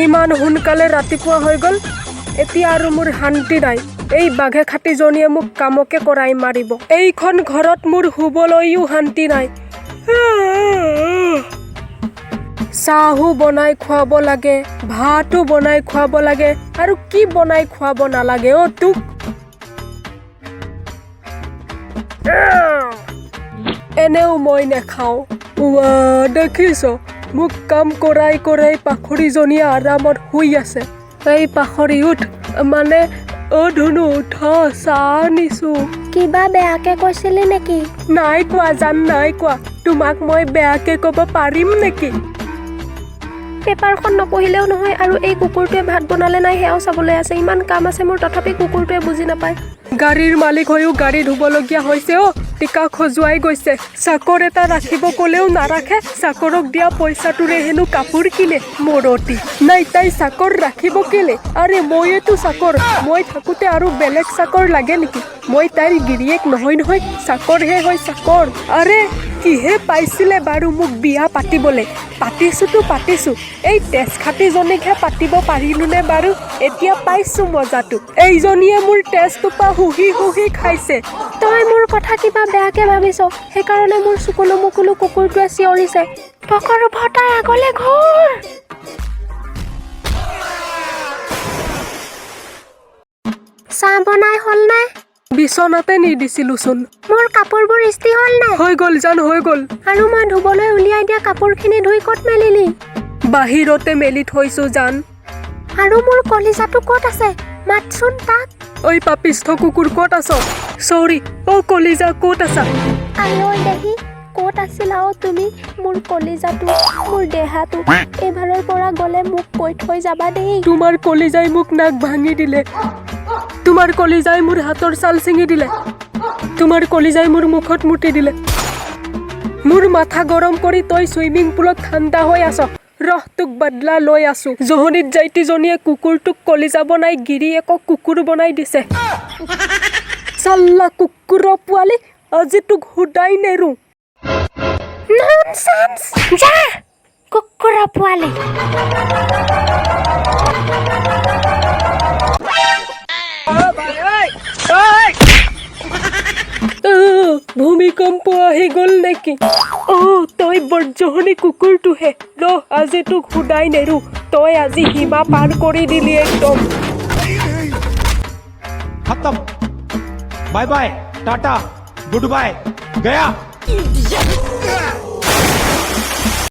ইমান সোনকালে ৰাতিপুৱা হৈ গ'ল। এতিয়া আৰু মোৰ শান্তি নাই। এই বাঘে খাটিজনীয়ে মোক কামকে কৰাই মাৰিব। এইখন ঘৰত মোৰ শুবলৈও শান্তি নাই। চাহো বনাই খুৱাব লাগে, ভাতো বনাই খুৱাব লাগে, আৰু কি বনাই খুৱাব নালাগে অ' তোক। এনেও মই নেখাওঁ। উৱা, দেখিছ, মোক কাম কৰাই কৰাই পাখৰীজনীয়ে আৰামত শুই আছে। এই পাখৰী, উঠ, মানে অ' ধুনু, উঠ, চাহ আনিছো। কিবা বেয়াকে কৈছিলি নেকি? নাই কোৱা জান, নাই কোৱা। তোমাক মই বেয়াকে ক'ব পাৰিম নেকি? পেপাৰখন নপঢ়িলেও নহয় আৰু এই কুকুৰটোৱে ভাত বনালে নাই সেয়াও চাবলৈ আছে। ইমান কাম আছে মোৰ, তথাপি কুকুৰটোৱে বুজি নাপায়। গাড়ীৰ মালিক হৈও গাড়ী ধুবলগীয়া হৈছে অ'। টিকা খজুৱাই গৈছে। চাকৰ এটা ৰাখিব ক'লেও নাৰাখে। চাকৰক দিয়া পইচাটোৰে হেনো কাপোৰ কিনে। মৰতি নাই তাই। চাকৰ ৰাখিব কেলে? আৰে, ময়েতো চাকৰ। মই থাকোঁতে আৰু বেলেগ চাকৰ লাগে নেকি? মই তাইৰ গিৰিয়েক নহয় নহয়, চাকৰহে হয়, চাকৰ। আৰে, কিহে পাইছিলে বাৰু মোক বিয়া পাতিবলে? পাতিছোতো পাতিছো, এই তেজখাটিজনীকহে পাতিব পাৰিলোনে বাৰু? এতিয়া পাইছো মজাটো। এইজনীয়ে মোৰ তেজটোপা শুহি শুহি খাইছে। তই মোৰ কথা কিবা বেয়াকে ভাবিছ, সেইকাৰণে মোৰ চুকুলো মুকুলো কুকুৰটোৱে চিঞৰিছে। পকৰো ভটাই আগলে ঘূৰ। চাহ বনাই হ'লনে? বিচনাতে নিদিছিলোচোন। মোৰ কাপোৰবোৰ ইস্ত্ৰি হ'লনে? হৈ গ'ল জান, হৈ গ'ল। আৰু মই ধুবলৈ উলিয়াই দিয়া কাপোৰখিনি ধুই ক'ত মেলিলি? বাহিৰতে মেলি থৈছো জান। আৰু মোৰ কলিজাটো ক'ত আছে? মাতচোন তাক। ঐ পাপিষ্ঠ কুকুৰ, ক'ত আছ? চৰি, অ' কলিজা, ক'ত আছা? আঐ দেহি, ক'ত আছিলা অ' তুমি? মোৰ কলিজাটো, মোৰ দেহাটো। এইবাৰৰ পৰা গ'লে মোক কৈ থৈ যাবা দেই। তোমাৰ কলিজাই মোক নাক ভাঙি দিলে। তোমাৰ কলিজাই মোৰ হাতৰ ছাল ছিঙি দিলে। তোমাৰ কলিজাই মোৰ মুখত মুতি দিলে। মোৰ মাথা গৰম কৰি তই চুইমিং পুলত ঠাণ্ডা হৈ আছ। ৰহ, তোক বদলা লৈ আছো। জহনীত জাইটিজনীয়ে কুকুৰটোক কলিজা বনাই গিৰিয়েকক কুকুৰ বনাই দিছে। চাল্লা কুকুৰৰ পোৱালি, আজি তোক সুদাই নেৰো। ননচেন্স, যা কুকুৰৰ পোৱালি। আহ, ভূমিকম্প আহি গ'ল নেকি? অ' তই বৰ্জহনী কুকুৰটোহে। ৰহ, আজি তোক সুদাই নেৰো। তই আজি সীমা পাৰ কৰি দিলি একদম। खत्म, bye bye, tata, good bye, गया।